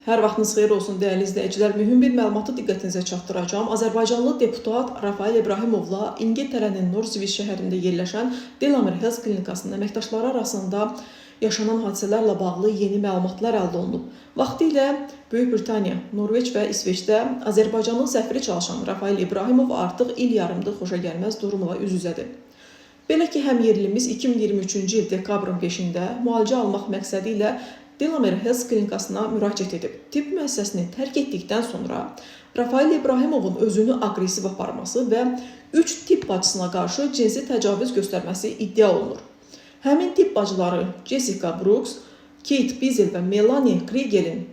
Hər vaxtınız xeyir olsun, dəyərli izləyicilər. Mühüm bir məlumatı diqqətinizə çatdıracağam. Azərbaycanlı deputat Rafael İbrahimovla İngiltərənin Northwich şəhərində yerləşən Delamere Health klinikasının əməkdaşları arasında yaşanan hadisələrlə bağlı yeni məlumatlar əldə olunub. Vaxtilə Böyük Britaniya, Norveç və İsveçdə Azərbaycanın səfiri çalışan Rafael İbrahimov artıq il yarımdır xoşagəlməz durumla üz-üzədir. Belə ki, həmyerlimiz 2023-cü il dekabrın 5-də müalicə almaq məqsədi ilə Delamere Health klinikasına müraciət edib. Tibb müəssisəsini tərk etdikdən sonra Rafael İbrahimovun özünü aqressiv aparması və 3 tibb bacısına qarşı cinsi təcavüz göstərməsi iddia olunur. Həmin tibb bacıları Jessica Brooks, Kate Bizel və Melanie Kriegelin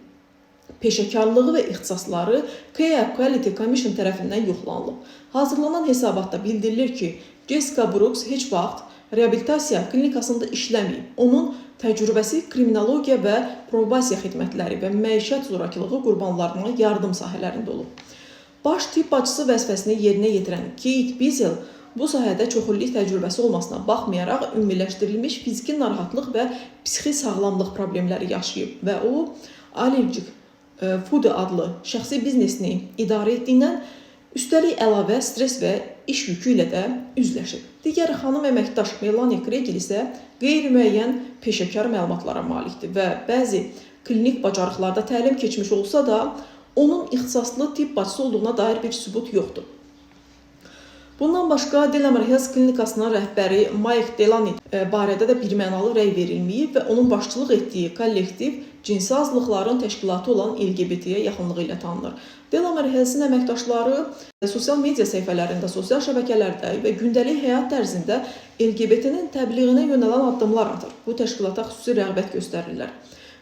peşəkarlığı və ixtisasları Care Quality Commission tərəfindən yoxlanılıb. Hazırlanan hesabatda bildirilir ki, Jessica Brooks heç vaxt reabilitasiya klinikasında işləməyib. Onun təcrübəsi kriminologiya və probasiya xidmətləri və məişət zorakılığı qurbanlarına yardım sahələrində olub. Baş tibb bacısı vəzifəsini yerinə yetirən Kate Bizel bu sahədə çoxillik təcrübəsi olmasına baxmayaraq ümumiləşdirilmiş fiziki narahatlıq və psixi sağlamlıq problemləri yaşayıb və o Allergic Food adlı şəxsi biznesini idarə etdiyindən üstəlik əlavə stres və iş yükü ilə də üzləşib. Digər xanım əməkdaş Melanie Kregel isə qeyri-müəyyən peşəkar məlumatlara malikdir və bəzi klinik bacarıqlarda təlim keçmiş olsa da, onun ixtisaslı tibb bacısı olduğuna dair bir sübut yoxdur. Bundan başqa Delamere Health klinikasının rəhbəri Mike Delaney barədə də birmənalı rəy verilməyib və onun başçılıq etdiyi kollektiv cinsi azlıqların təşkilatı olan LGBT-yə yaxınlığı ilə tanınır. Delamere Health-in əməkdaşları sosial media səhifələrində, sosial şəbəkələrdə və gündəlik həyat tərzində LGBT-nin təbliğinə yönələn addımlar atır. Bu təşkilata xüsusi rəğbət göstərirlər.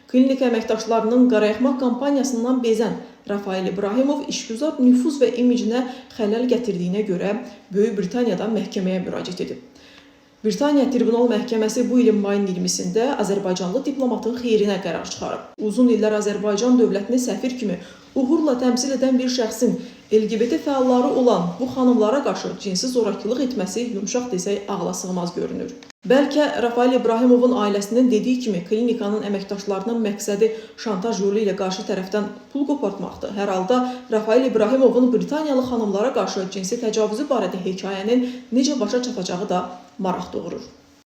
Klinika əməkdaşlarının qarayaqma kampaniyasından bezən Rafael İbrahimov işgüzar nüfuz və imicinə xələl gətirdiyinə görə Böyük Britaniyadan məhkəməyə müraciət edib. Britaniya Tribunal Məhkəməsi bu ilin mayın 20-sində Azərbaycanlı diplomatın xeyrinə qərar çıxarıb. Uzun illər Azərbaycan dövlətini səfir kimi uğurla təmsil edən bir şəxsin LGBT fəalları olan bu xanımlara qarşı cinsi zorakılıq etməsi yumşaq desək ağla sığmaz görünür. Bəlkə Rafael İbrahimovun ailəsinin dediyi kimi klinikanın əməkdaşlarının məqsədi şantaj yolu ilə qarşı tərəfdən pul qopartmaqdır. Hər halda Rafael İbrahimovun Britaniyalı xanımlara qarşı cinsi təcavüzü barədə hekayənin necə başa çatacağı da maraq doğurur.